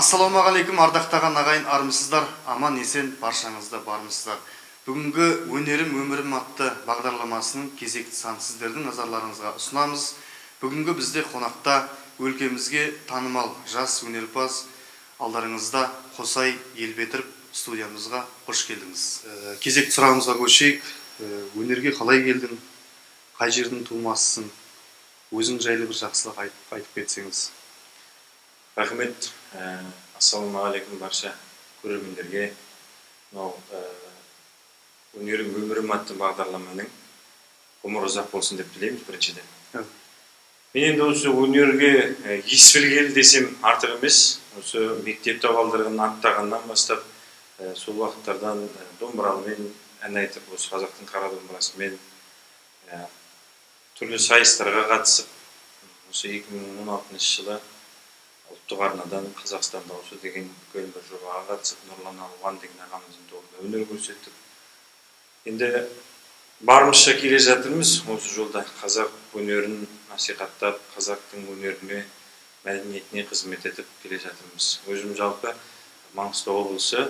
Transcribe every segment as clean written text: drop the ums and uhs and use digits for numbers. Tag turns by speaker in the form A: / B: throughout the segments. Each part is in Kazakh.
A: Ассалаумағалейкум, ардақтаған ағайын, армысыздар, аман есен баршаңызда бармысыздар. Бүгінгі Өнерім өмірім атты бағдарламасының кезекті санын сіздердің назарларыңызға ұсынамыз. Бүгінгі бізде қонақта өлкемізге танымал жас өнерпаз, алдарыңызда Қосай Елбетіров, студиямызға қош келдіңіз. Кезекті сұрағымызға көшейік. Өнерге қалай келдің? Қай жердің тумасысың? Өзің жайлы бір жақсылық айтып кетсеңіз.
B: Рахмет. Ассалаумағалейкум барша көрермендерге. Мынау Өнерім өмірім атты бағдарламаның ғұмыры ұзақ болсын деп тілейміз біріншіден. Мен енді осы өнерге ес білгелі десем артық емес. Осы мектеп табалдырығын аттағаннан бастап, сол уақыттардан домбырамен ән айтып, осы қазақтың қара домбырасымен түрлі сайыстарға қатысып, осы 2016 жылы ұлттық арнадан Қазақстан дауысы деген үлкен бір жобаға қатысып, Нұрлан Алуан деген ағамыздың тобында өнер көрсеттік. Енді барымызша келе жатырмыз осы жолда, қазақ өнерін насихаттап, қазақтың өнеріне, мәдениетіне қызмет етіп келе жатырмыз. Өзім жалпы Маңғыстау облысы,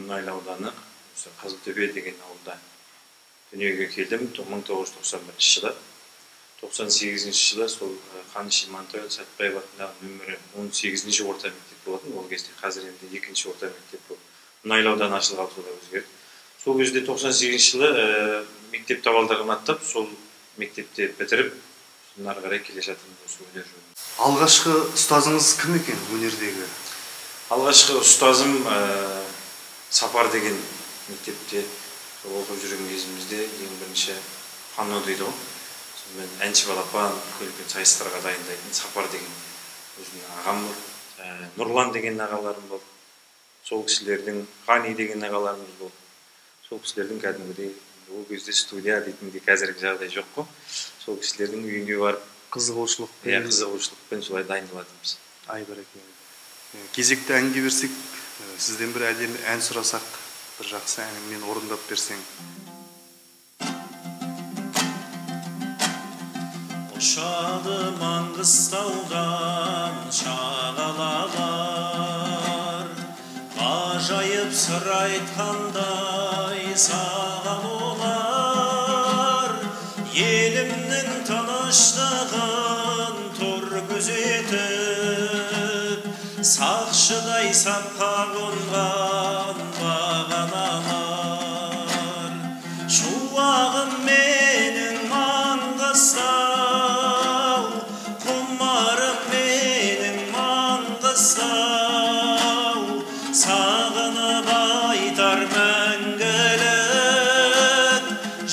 B: Мұнайлы ауданы, осы Қызылтөбе деген ауылда дүниеге келдім 1991 жылы. 98 жылы сол Қаныш Имантайұлы Сәтбаев атындағы нөмірі 18 орта мектеп болатын. Ол кезде, қазір енді 2-ші орта мектеп болып Мұнайлы ауданы ашылғалы солай өзгерді. Сол кезде 98 жылы мектеп табалдырығын аттап, сол мектепте бітіріп, содан ары қарай келе жатырмыз осы өнер жолында.
A: Алғашқы ұстазыңыз кім екен өнердегі?
B: Алғашқы ұстазым Сапар деген мектепте оқып жүрген кезімізде ең бірінші панно дейді ғой. Сонымен әнші балапан үлкен сайыстарға дайындайтын Сапар деген өзімнің ағам болды. Нұрлан деген ағаларым болды. Сол кісілердің, Ғани деген ағаларымыз болды. Сол кісілердің кәдімгідей, ол кезде студия дейтін де қазіргі жағдай жоқ қой. Сол кісілердің үйіне барып
A: қызығушылықпен,
B: қызығушылықпен солай дайындалатынбыз.
A: Ай, бәрекелді. Кезекті әнге берсек, сізден бір әдемі ән сұрасақ, бір жақсы әніңмен орындап берсең.
B: Ұшады Маңғыстаудан шағалалар, ғажайып сыр айтқандай саған олар, елімнің тыныштығын тұр күзетіп, сақшыдай сапқа қонған бағаналар. Шуағым менің Маңғыстау, құмарым менің Маңғыстау, сағынып айтар мәңгілік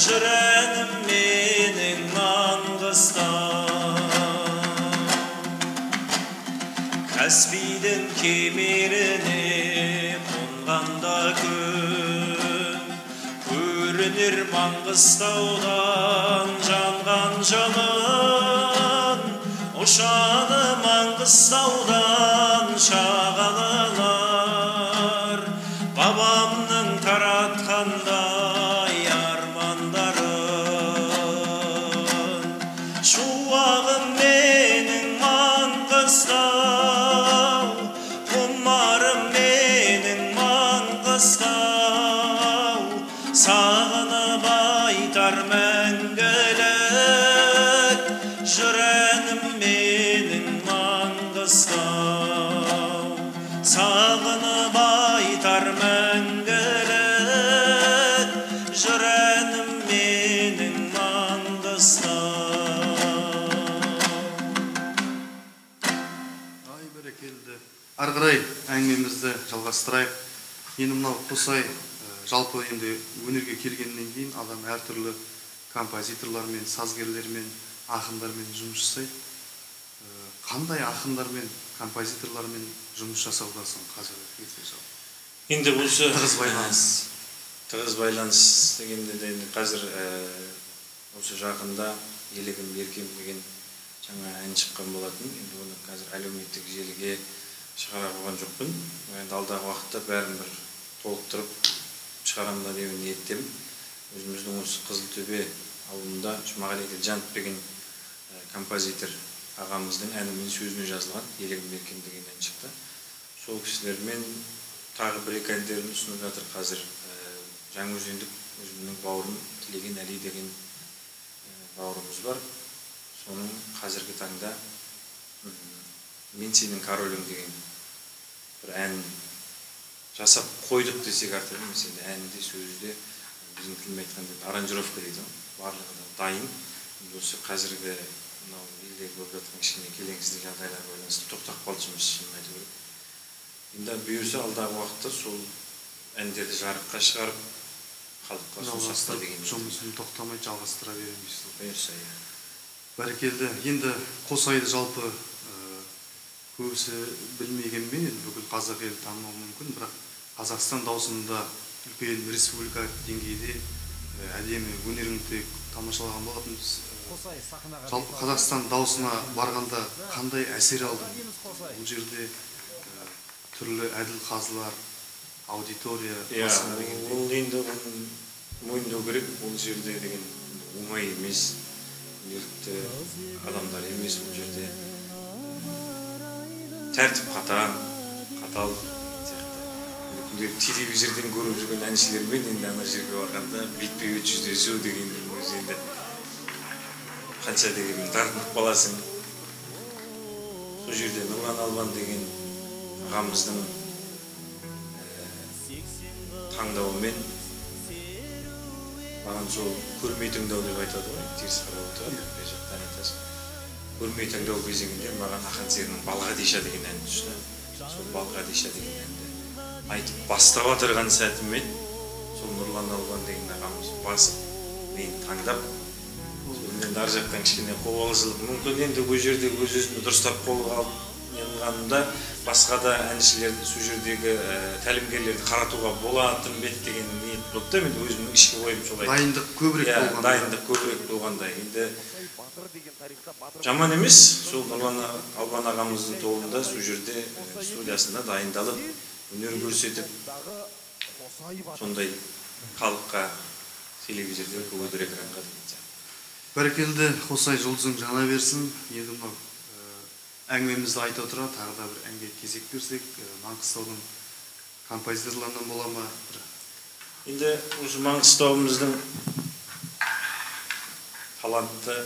B: жыр әнім менің Маңғыстау. Каспийдің кемеріне қонғанда күн, көрінер Маңғыстаудан жанған жалын, ұшады Маңғыстаудан шағалалар, бабамның таратқандай армандарын. Шуағым менің Маңғыстау, құмарым менің Маңғыстау, сағынып айтар мәңгілік жыр әнім менің Маңғыстау, сағынып айтар мәңгілік жыр әнім менің Маңғыстау.
A: Ай, бәрекелді. Ары қарай әңгімемізді жалғастырайық. Енді мынау Қосай, жалпы енді өнерге келгеннен кейін адам әртүрлі композиторлармен, сазгерлермен, ақындармен жұмыс жасайды. Қандай ақындармен, композиторлармен жұмыс жасаудасың қазіргі кезде жалпы?
B: Енді осы
A: тығыз байланыс.
B: Тығыз байланыс дегенде де енді қазір осы жақында Елігім еркем деген жаңа ән шыққан болатын. Енді оны қазір әлеуметтік желіге шығара қойған жоқпын. Енді алдағы уақытта бәрін бір толықтырып шығарамын да деген ниеттемін. Өзіміздің осы Қызылтөбе ауылында Жұмағали Әділжанов деген композитор ағамыздың әні мен сөзіне жазылған Елігім еркем деген ән шықты. Сол кісілермен тағы бір екі әндерін ұсынып жатыр қазір. Жаңаөзендік өзімнің бауырым Тілеген Әли деген бауырымыз бар. Соның қазіргі таңда «Мен сенің королің» деген бір ән жасап қойдық десек артық емес. Енді әні де, сөзі де, біздің тілмен айтқанда аранжировка дейді ғой, барлығы да дайын. Осы қазіргі мынау елдегі болып жатқан кішкене келеңсіздік жағдайларға байланысты тоқтап қалды жұмыс, шынын айту керек. Енді бұйырса алдағы уақытта сол әндерді жарыққа шығарып, халыққа ұсынсақ деген
A: жұмысын тоқтамай жалғастыра береміз.
B: Бұйырса, иә.
A: Бәрекелді. Енді Қосайды жалпы көбісі білмегенмен, енді бүкіл қазақ елі танымауы мүмкін, бірақ Қазақстан даусында үлкен республика деңгейде әдемі өнеріңді тамашалаған болатынбыз. Жалпы Қазақстан даусына барғанда қандай әсер алдың? Бұл жерде түрлі әділ қазылар, аудитория, басқа дегендей.
B: Ол енді оны мойындау керек, ол жерде деген оңай емес, күнделікті адамдар емес, ол жерде тәртіп қатаң, қатал сияқты. Күнделікті телевизорден көріп жүрген әншілермен енді ана жерге барғанда бетпе-бет жүздесу дегеннің өзі енді қанша дегенмен тартынып қаласың. Сол жерде Нұрлан Албан деген ағамыздың таңдауымен маған сол көрмей таңдау деп айтады ғой, теріс қарап отырады, бір жақтан айтасың. Көрмей таңдау кезеңінде маған Ақан серінің «Балғадиша» деген әні түсті. Сол «Балғадиша» деген әнді айтып бастап отырған сәтіммен сол Нұрлан Албан деген ағамыз басып, мені таңдап, сонымен ар жақтан кішкене қобалжылық мүмкін енді ол жерде өз өзімді дұрыстап қолға алып неғылғанымда басқа да әншілерді, сол жердегі тәлімгерлерді қаратуға болатын бе еді деген ниет болды да, мен өзімнің ішкі ойым солай.
A: Дайындық көбірек
B: Иә,
A: болғандай.
B: Дайындық көбірек болғандай. Енді жаман емес, сол Нұрлан Албан ағамыздың тобында сол жерде студиясында дайындалып, өнер көрсетіп, сондай халыққа телевизорда көгілдір экранға деген сияқты.
A: Бәрекелді, Қосай, жұлдызың жана берсін. Енді мынау әңгімемізді айта отыра тағы да бір әнге кезек берсек, Маңғыстаудың композиторларынан бола ма? Бір.
B: Енді осы Маңғыстауымыздың талантты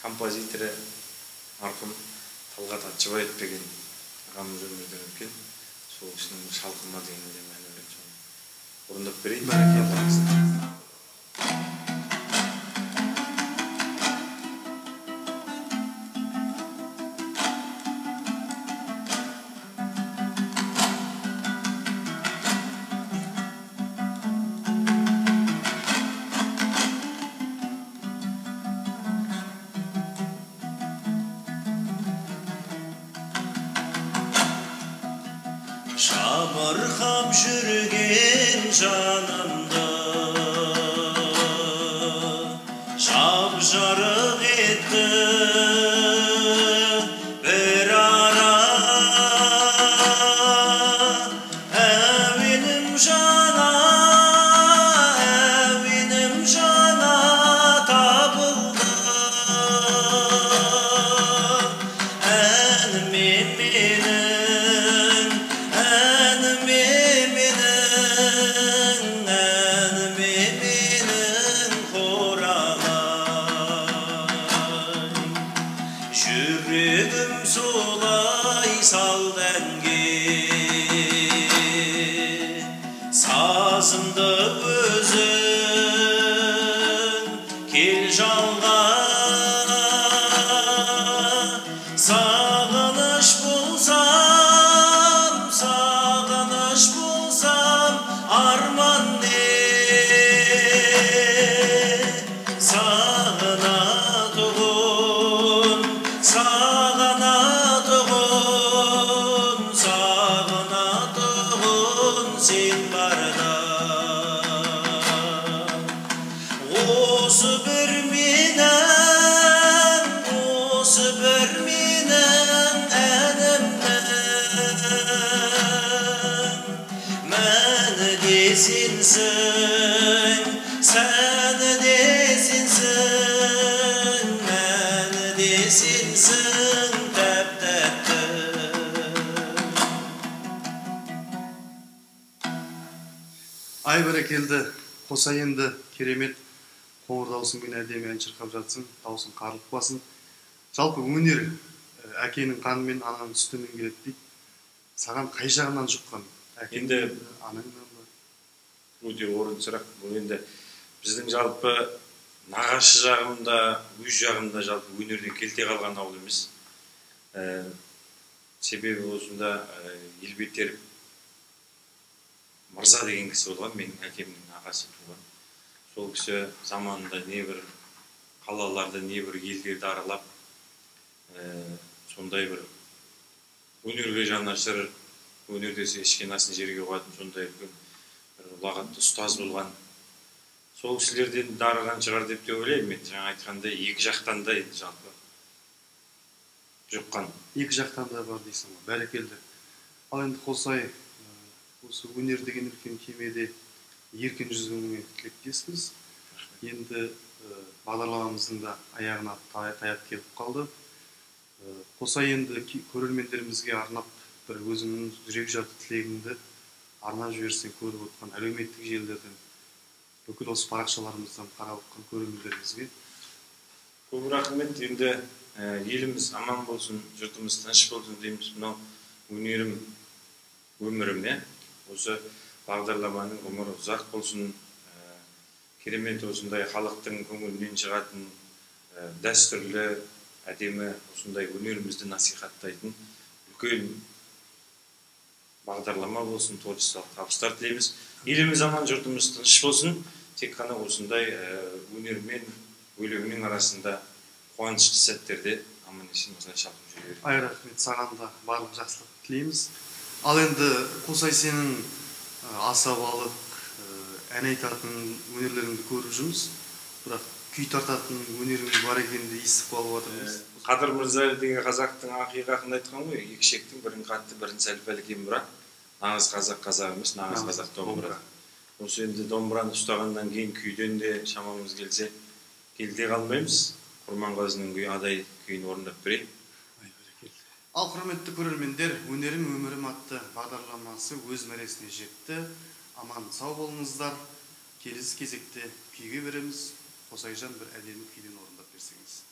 B: композиторы марқұм Талғат Атшыбаев деген ағамыз өмірден өткен. Сол кісінің «Шалқыма» деген әні бар, соны орындап берейін.
A: Бәрекелді.
C: Жабырқап жүрген жанымды жап-жарық етті бір ара. Әуенім жана, әуенім жана табылды. Әніме менің, әніме менің, әніме менің Құралай. Жүрегім солай салды әнге, сазымды өзің кел жалға. Сағыныш болсам, сағыныш болсам, арман не? Сағынатұғын, сағынатұғын, сағынатұғын сен барда. Осы бір менің, осы бір менің әнімнің мәні де сенсің, сәні де сенсің, мәні де сенсің тәп-тәтті.
A: бәрекелді, Қосай, енді керемет қоңыр даусыңмен әдемі ән шырқап жатсың, даусың қарлықпасын. Жалпы өнер әкенің қанымен, ананың сүтімен келеді дейді. Саған қай жағынан жұққан?
B: Енді
A: анаңнан ба?
B: Өте орынды сұрақ. Бұл енді біздің жалпы нағашы жағымда, өз жағымда жалпы өнерден келте қалған ауыл емес. Себебі осында Елбетер Мырза деген кісі болған, менің әкемнің ағасы туған. Сол кісі заманында небір қалаларды, небір елдерді аралап, сондай бір өнерге жанашыр, өнер десе ішкен асын жерге қоятын сондай үлкен бір ұлағатты ұстаз болған. Сол кісілерден дарыған шығар деп те ойлаймын мен. Жаңа айтқандай, екі жақтан да енді жалпы жұққан.
A: Екі жақтан да бар дейсің ғой, бәрекелді. Ал енді Қосай, осы өнер деген үлкен кемеде еркін жүзуіңе тілектеспіз. Енді бағдарламамыздың да аяғына таяп келіп қалды. Қосай, енді көрермендерімізге арнап бір өзіңнің жүрек жарты тілегіңді арнап жіберсең, көріп отқан әлеуметтік желілерден, бүкіл осы парақшаларымыздан қарап отқан көрермендерімізге.
B: Көп рахмет. Енді еліміз аман болсын, жұртымыз тыныш болсын дейміз. Мынау өнерім, өмірім, осы бағдарламаның ғұмыры ұзақ болсын. Керемет осындай халықтың көңілінен шығатын дәстүрлі, әдемі осындай өнерімізді насихаттайтын үлкен бағдарлама болсын, творчестволық табыстар тілейміз. Еліміз аман, жұртымыз тыныш болсын. Тек қана осындай өнер мен өлеңнің арасында қуанышты сәттерде аман есен осылай шалқып жүре берейік.
A: Ай, рахмет, саған да барлық жақсылық тілейміз. Ал енді Қосай, сенің асабалық, ән айтатын өнерлеріңді көріп жүрміз, бірақ күй тартатын өнерің бар екенін де естіп қалып жатырмыз.
B: Қадыр Мырза деген қазақтың ақиық ақыны айтқан ғой, екі шектің бірін қатты, бірін сәл-пәл екен, бірақ нағыз қазақ қазақ емес, нағыз қазақ домбыра. Осы енді домбыраны ұстағаннан кейін күйден де шамамыз келсе келте қалмаймыз. Құрманғазының күйі Адай күйін орындап берейін.
A: Ал құрметті көрермендер, Өнерім өмірім атты бағдарламасы өз мәресіне жетті. Аман сау болыңыздар. Келесі кезекте күйге береміз. Қосайжан, бір әдемі күйден орындап берсеңіз.